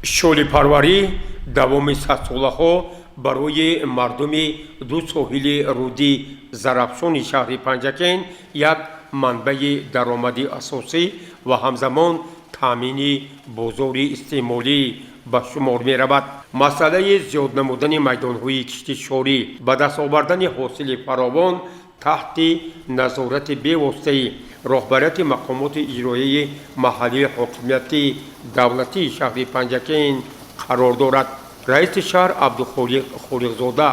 Шолипарварӣ давоми садсолаҳо барои мардуми ду соҳили рӯди Зарафшони шаҳри Панҷакент як манбаи даромади асосӣ ва ҳамзамон таъмини бозори истеъмолӣ ба шумор меравад. Масъалаи зиёд намудани майдонҳои кишти шолӣ, ба даст овардани ҳосили фаровон таҳти назорати бевоситаи роҳбарияти мақомоти иҷроияи маҳаллии ҳокимияти давлатии шаҳри Панҷакент қарор дорад. Раиси шаҳр Абдухолиқ Холиқзода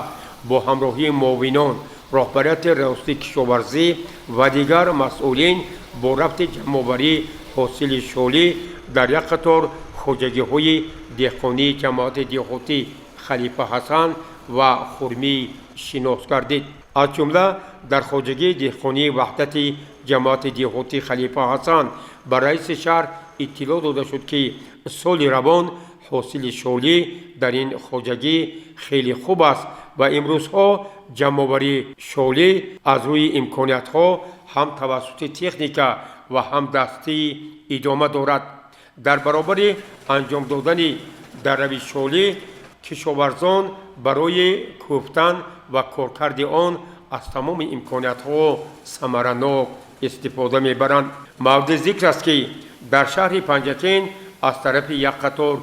бо ҳамроҳии муовинон, роҳбарияти Раёсати кишоварзӣ ва дигар масъулин бо рафти ҷамъоварии ҳосили шолӣ дар як қатор хоҷагиҳои деҳқонии ҷамоати деҳотӣ Халифа Ҳасан ва Хурмӣ шинос гардид. Аз ҷумла дар хоҷагии деҳқонии Ваҳдати ҷамоати деҳотӣ Халифа Ҳасан ба раиси шаҳр иттилоъ дода шуд, ки соли равон ҳосили шолӣ дар ин хоҷагӣ хеле хуб аст ва имрӯзҳо ҷамъоварии шолӣ аз рӯи имкониятҳо ҳам тавассути техника ва ҳам дастӣ идома дорад. Дар баробари анҷом додани дарави шолӣ, кишоварзон барои кӯфтан ва коркарди он аз тамоми имкониятҳо самаранок истифода мебаранд. Мавриди зикр аст, ки дар шаҳри Панҷакент аз тарафи як қатор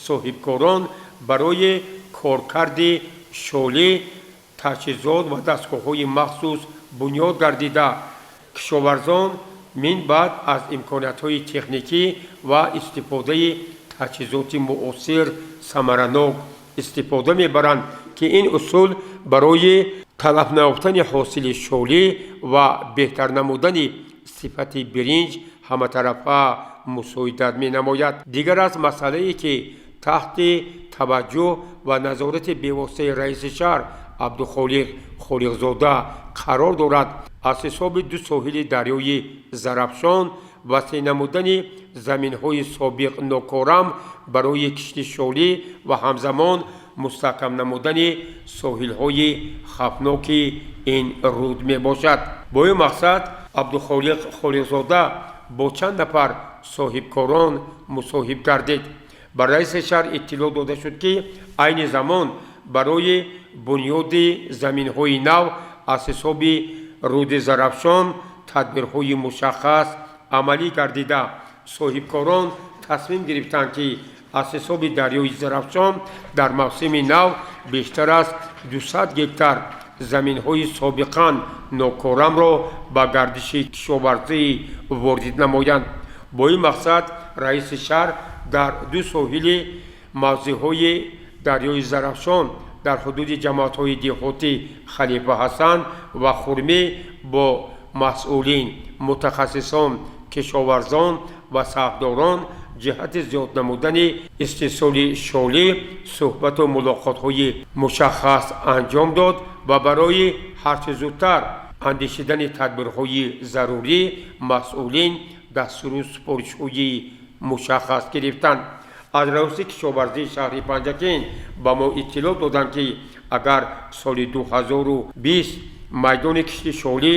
соҳибкорон барои коркарди шолӣ таҷҳизот ва дастгоҳҳои махсус бунёд гардида, кишоварзон мин баъд аз имкониятҳои техникӣ ва истифодаи таҷҳизоти муосир самаранок истифода мебаранд, ки ин усул барои талаф наёфтани ҳосили шолӣ ва беҳтар намудани сифати биринҷ ҳаматарафа мусоидат менамояд. Дигар аз масъалае, ки таҳти таваҷҷӯҳ ва назорати бевоситаи раиси шаҳр Абдухолиқ Холиқзода қарор дорад, аз ҳисоби ду соҳили дарёи Зарафшон васеъ намудани заминҳои собиқ нокорам барои кишти шолӣ ва ҳамзамон мустаҳкам намудани соҳилҳои хавфноки ин руд мебошад. Бо ин мақсад Абдухолиқ Холиқзода бо чанд нафар соҳибкорон мусоҳиб гардид. Ба раиси шаҳр иттилоъ дода шуд, ки айни замон барои бунёди заминҳои нав аз ҳисоби руди Зарафшон тадбирҳои мушаххас амалӣ гардида, соҳибкорон тасмим гирифтанд, ки аз ҳисоби дарёи Зарафшон дар мавсими нав бештар аз 200 гектар заминҳои собиқан нокорамро ба гардиши кишоварзӣ ворид намоянд. Бо ин мақсад раиси шаҳр дар ду соҳили мавзеъҳои дарёи Зарафшон дар ҳудуди ҷамоатҳои деҳотӣ Халифа Ҳасан ва Хурмӣ бо масъулин, мутахассисон, кишоварзон ва саҳмдорон ҷиҳати зиёд намудани истеҳсоли шолӣ суҳбату мулоқотҳои мушаххас анҷом дод ва барои ҳарчи зудтар андешидани тадбирҳои зарурӣ масъулин дастуру супоришҳои мушаххас гирифтанд. Аз Раёсати кишоварзии шаҳри Панҷакент ба мо иттилоъ доданд, ки агар соли 2020 майдони кишти шолӣ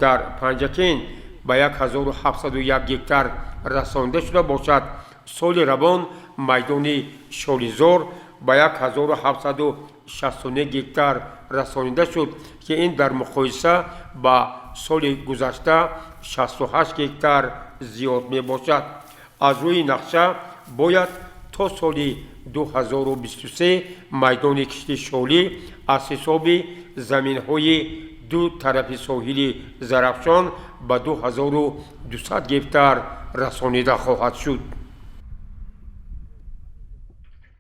дар Панҷакент ба 1701 гектар расонида шуда бошад, соли равон майдони шолизор ба 1769 гектар расонида шуд, ки ин дар муқоиса ба соли гузашта 68 гектар зиёд мебошад. Аз рӯи нақша бояд то соли 2023 майдони кишти шолӣ аз ҳисоби заминҳои ду тарафи соҳили Зарафшон ба 2200 гектар расонида хоҳад шуд.